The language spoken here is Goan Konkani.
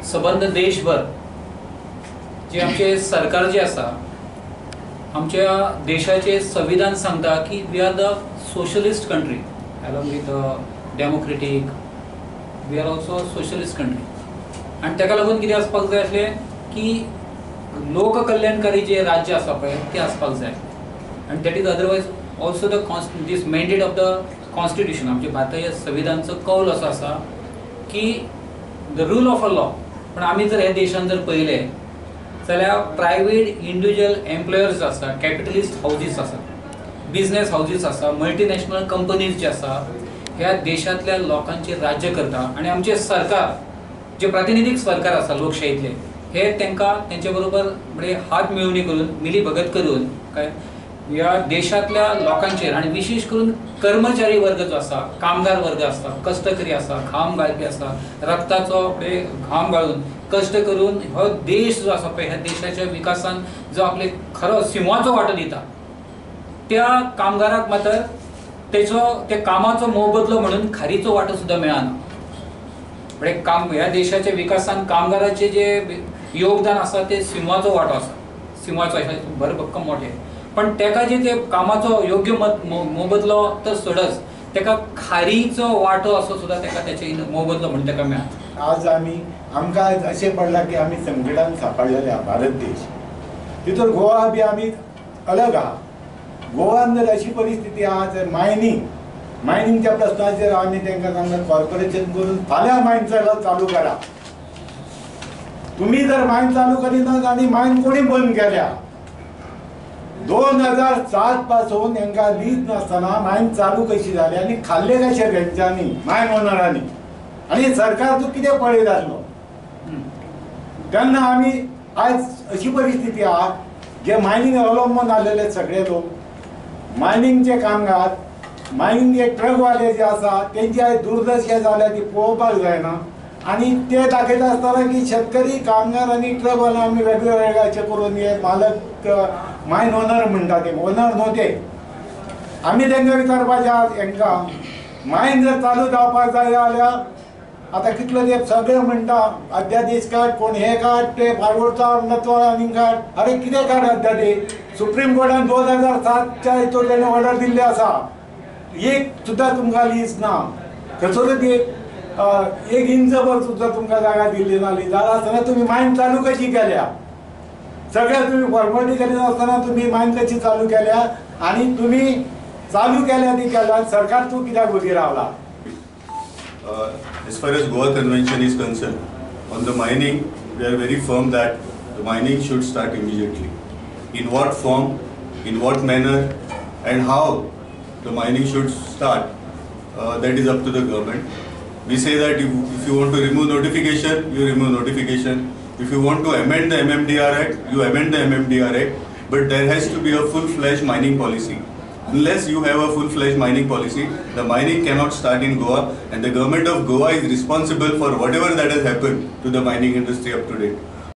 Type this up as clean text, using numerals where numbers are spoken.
सबंद देशभर जे आमचे सरकार जे आसा, आमच्या देशाचे संविधान सांगता की we are the socialist country along with democratic, we are also socialist country. आनी ताका लागून कितें आसपाक जाय आसलें की लोककल्याणकारी जे राज्य आसा पळय तें आसपाक जाय. आनी that is otherwise also the this mandate of the constitution. आमच्या भारतीय संविधानचो कौल असो आसा की the rule of a law. पण आमी जर ह्या देशान जर पळयलें जाल्यार प्रायवेट इंडिविज्युअल एम्प्लॉयर्स आसा, कॅपिटलिस्ट हावजीस आसा, बिजनेस हावजीस आसा, मल्टीनॅशनल कंपनीज जे आसा ह्या देशांतल्या लोकांचेर राज्य करता. आनी आमचें सरकार जे प्रातिनिधीक सरकार आसा लोकशाहीतले हे तांकां तेंचे बरोबर म्हणजे हात मेळोवणी करून मिली भगत करून काय ह्या देशांतल्या लोकांचेर आनी विशेष करून कर्मचारी वर्ग जो आसा, कामगार वर्ग आसा, कश्टकरी आसा, घाम घालपी आसा, रक्ताचो म्हणजे घाम घालून कश्ट करून हो देश जो आसा पळय ह्या देशाच्या विकासान जो आपले खरो सिंवाचो वांटो दिता त्या कामगाराक मात्र तेचो त्या कामाचो मोबदलो म्हणून खारीचो वांटो सुद्दां मेळना. म्हणजे काम ह्या देशाच्या विकासान कामगाराचे जे योगदान आसा ते सिंवाचो वांटो आसा, सिंवाचो अशें भरभक्कम मोठें. पण तेका जे ते कामाचो योग्य मोबदलो तर सोडच, तेका खारीचो वांटो असो सुद्दां तेका तेचे मोबदलो म्हणून तेका मेळना. आज आमी आमकां अशें पडलां की आमी संकटान सापडलेले आहा भारत देश, तितून गोवा बी आमी अलग आहा. गोवान जर अशी परिस्थिती आहा जर मायनिंगच्या प्रश्नाचेर आमी तांकां सांगता कॉर्पोरेशन करून फाल्यां मायन चालू करा. तुमी जर मायन चालू करिनात आनी मायन कोणी बंद केल्या, 2007 पासून हांकां लीज नासतना मायन चालू कशी जाली आनी खाल्ले कशे तेंच्यांनी मायन ओनरांनी, आनी सरकार तूं कितें पळयत आसलो तेन्ना. आमी आयज अशी परिस्थिती आहा जे मायनींग अवलंबून आसलेले सगळे लोक, मायनिंगचे कामगार, मायनिंगचे ट्रकवाले जे आसा तेंची आयज दुर्दशा जाल्या ती पळोवपाक जायना. आनी ते दाखयता आसतना की शेतकरी, कामगार आनी ट्रकवाले आमी वेगळे वेगळे अशें करून हे मालक मायन ओनर म्हणटा ते ओनर न्हू ते. आमी तांकां विचारपाचें आहा हेंकां मायन जर चालू जावपाक जाय जाल्यार आतां कितलो तेंप सगळे म्हणटा अध्यादेश काड, कोण हे काड, ते फॉरवर्ड म्हणटा तो आनी काड. अरे कितें काड अध्यादेश? सुप्रीम कोर्टान 2007च्या हितून तेणें ऑर्डर दिल्ली आसा, एक सुद्दां तुमकां लीज ना, थंयसरूच एक इंचभर सुद्दां तुमकां जागा दिल्ली ना. लीजार आसतना तुमी मायन चालू कशी केल्या? सगळे तुमी फॉर्मेलिटी करिनासतना तुमी मायन कशी चालू केल्या आनी तुमी चालू केल्या ती केल्या, सरकार तूं कित्याक वगी रावला? As far as Goa Convention is concerned, on the mining, we are very firm that the mining should start immediately. In what form, in what manner, and how the mining should start, that is up to the government. We say that if you want to remove notification, you remove notification. If you want to amend the MMDR Act, you amend the MMDR Act. But there has to be a full-fledged mining policy. Unless you have a full-fledged mining policy, the mining cannot start in Goa, and the government of Goa is responsible for whatever that has happened to the mining industry up to date.